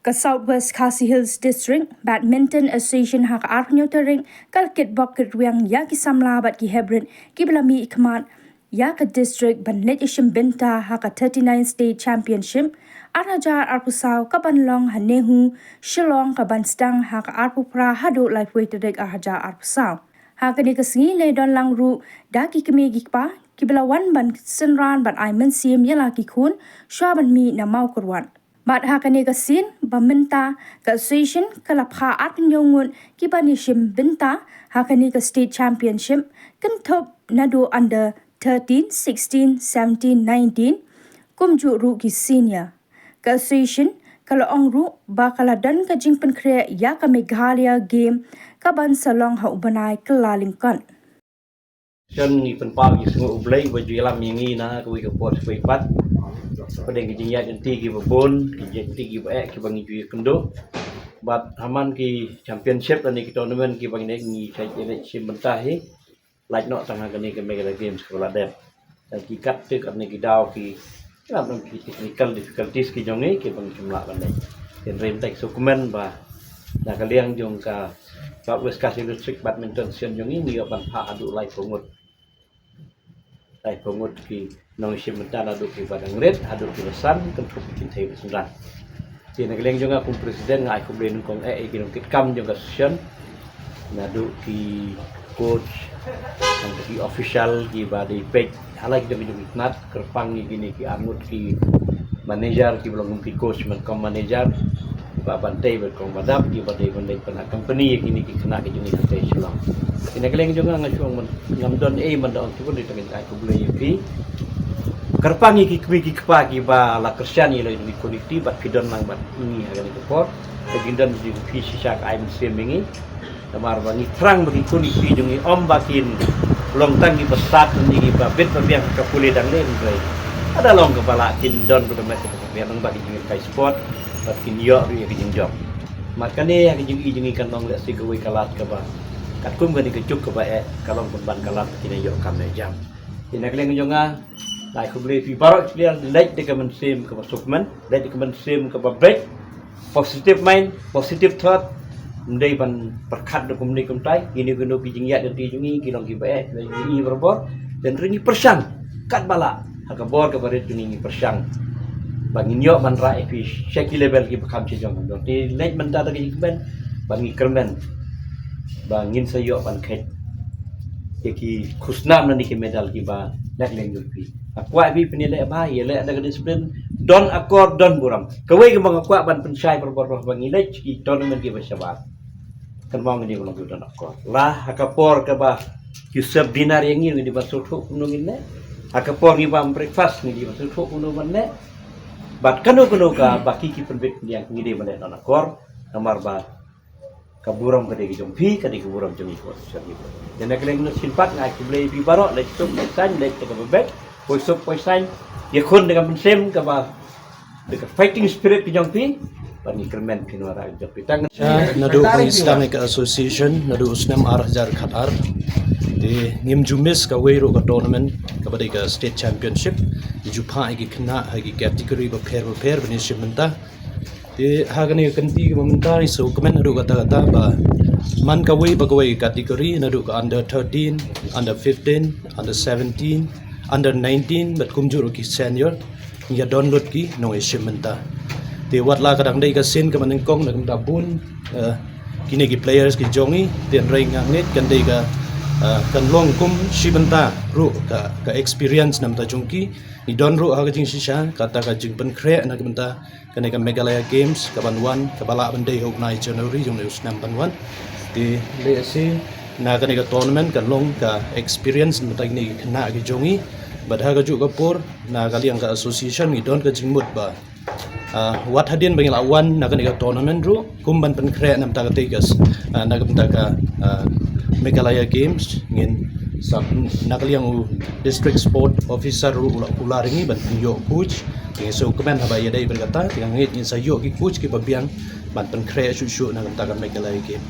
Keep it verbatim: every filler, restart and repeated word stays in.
Ka South West Khasi Hills District Badminton Association ha ka arphew tarik ka la kitbok kitrwiang ïa ki samla bad ki heprit kiba la mih khmat ïa ka district ban leit ïashim bynta ha ka thirty-ninth State Championship ar hajar arphew saw kaban long ha NEHU, Shillong, kaban sdang ha ka arphew phra haduh laiphew tarik ar hajar arphew saw. Ha kane ka sngi la don lang ruh da ki kmie ki kpa kiba la wan ban synran ban ai mynsiem ïa la ki khun shuwa ban mih na Mawkyrwat. Bad ha kane ka sien ba mynta ka association ka la phah arphew ngut kiban ïashim bynta ha kane ka State Championship, kynthup naduh under thirteen, sixteen, seventeen, nineteen, kumjuh ruh ki senior. Ka association ka la ong ruh ba ka la don ka jingpynkhreh ïa ka Meghalaya Game kaban sa long ha u bnai Kyllalyngkot. Shen ngi pynpaw ïa ka sngur U Blei ba ju ïalam ïa ngi na kawei ka por kawei pat. Pdeng ki jingïaid lynti kiba bun, ki jingïaid lynti kiba eh kiba ngi ju ïakynduh. Bad ha man ki championship lane ki tournament kiba ngi ngi shait ïaleit shim bynta hi, lait noh tang ha kane ka Meghalaya Games kaba la dep. Te ki kat te kat ne ki daw ki, ki lam ki technical difficulties ki jong ngi kiba ngi ym lah ban leit. Hynrei mynta ki sngewkmen ba na ka liang jong ka South West Khasi District Badminton Association jong ngi, ngi ïoh ban phah haduh laiphew ngut. Laiphew ngut ki nongïashim bynta naduh kiba dang rit haduh kiba san, kynthup ki kynthei bad synran. Te na ka liang jong nga kum president nga ai khublei nyngkong eh ïa ki nongkitkam jong ka association, naduh ki coach, naduh ki official kiba dei peit ha la ki jong ki jong ki tnat, kyrpang ïa kine ki arngut ki manager kiba long kum ki coach bad kum manager, Bah Bantei bad Kong Badap kiba dei ban dei pynaccompany ïa kine ki khynnah ki jong ngi hangtei Shillong. Te na ka liang jong nga nga shu ong ban ngam don ei ban da ong shibun, hynrei tang ai khublei ïa phi. Kyrpang ïa ki kmie ki kpa kiba la kyrshan ïa la ïa ki khun ïa ki kti bad phi don lang bad ngi ha kane ka por. Ka jingdon jong phi shisha ka ai mynsiem ïa ngi. Namar ba ngi thrang ba ki khun ki kti jong ngi ym ba kin long tang kiba stad ne kiba bit ba biang ha ka pule dang leh, hynrei lada long kaba lah kin don ba don met kaba biang, long ba ki jingïalehkai sport bad kin ïoh ruh ïa ka jingjop. Namar kane ha ka jingïohi jong ngi kan long lehse kawei ka lad kaba katkum kane ka juk kaba eh ka long pynban ka lad ba kin ïoh kam ïa jam. Te na ka liang jong nga, nga ai khublei phi baroh ki player, leit da ka mynsiem kaba sngewkmen, leit da ka mynsiem kaba beit, positive mind, positive thought. Ym dei ban pyrkhat da kumne kumtai. Kine kine ki jingïaid lynti jong ngi ki long kiba eh, ki long kiba eh barabor. Te hynrei ngi pyrshang katba lah ha ka bor kaba rit jong ngi, ngi pyrshang ba ngin ïoh ban rah ïa phi sha ki level kiba kham shajrong. Te leit mynta da ka jingkmen ba ngi kyrmen ba ngin sa ïoh ban kheit ïa ki khusnam lane ki medal kiba leh leng jong phi. Nga kwah phi pynïaleh bha, ïaleh da ka discipline, don akor, don burom. Kawei kaba nga kwah ban pynshai barabor ba ngi leit ki tournament kiba shabar, kan mong ngi dei ban long kiba don akor. La ha ka por kaba ki serve dinner ïa ngi, ngi dei ban sngewthuh kumno ngin leh. Ha ka por ngi bam breakfast ngi dei ban sngewthuh kumno ban leh. Bad kano kano kaba ki ki pynbit pynïang ngi dei ban leh don akor. Namar ba ka burom ka dei ka jong phi, ka dei ka burom jong ngi, ka jong ngi. Te na ka liang jong nga shisien pat nga ai khublei ïa phi baroh, leit suk leit saiñ, leit da kaba beit, poi suk poi saiñ, ïakhun da ka mynsiem kaba, da ka fighting spirit ka jong phi, bad ngi kyrmen phin wanrah ka jong phi tang. Sha naduh ba ngi sdang ïa ka association naduh u snem ar hajar khatar, te ngim ju miss kawei ruh ka tournament kaba dei ka state championship. Ngi ju phah ïa ki khynnah ha ki category bapher bapher ban ïashim bynta. Te ha kane ka kynti kaba mynta ngi sngewkmen haduh katta katta ba man kawei pa kawei ka category, naduh ka under thirteen, under fifteen, under seventeen, under nineteen bad kumjuh ruh ki senior, ngi ïa don lut ki nongïashim bynta. Te wat la ka dang dei ka sien kaba nyngkong na ka bynta bun, eh, kine ki players ki jong ngi, te hynrei nga ngeit kan dei ka, eh, kan long kum shi bynta ruh ka, ka experience na ka bynta jong ki. Ngi don ruh ha ka jingshisha kata ka jingpynkhreh na ka bynta kane ka Meghalaya Games kaban wan, kaba lah ban dei ha u bnai January jong une u snem ban wan. Te lehse na kane ka tournament kan long ka experience na ka bynta kine ki khynnah ki jong ngi. Bad ha kajuh ka por na ka liang ka association ngi don ka jingmut ba, ah, wat hadien ba ngi la wan na kane ka tournament ruh, kum ban pynkhreh na ka bynta katei ka, ah, na ka bynta ka, ah, Meghalaya Games, ngin sa, na ka liang u District Sport Officer ruh u la kular ïa ngi ban pynïoh coach. Te ngi sngewkmen haba ïadei bad kata, te nga ngeit ngin sa ïoh ki coach kiba biang ban pynkhreh shuh shuh na ka bynta ka Meghalaya Games.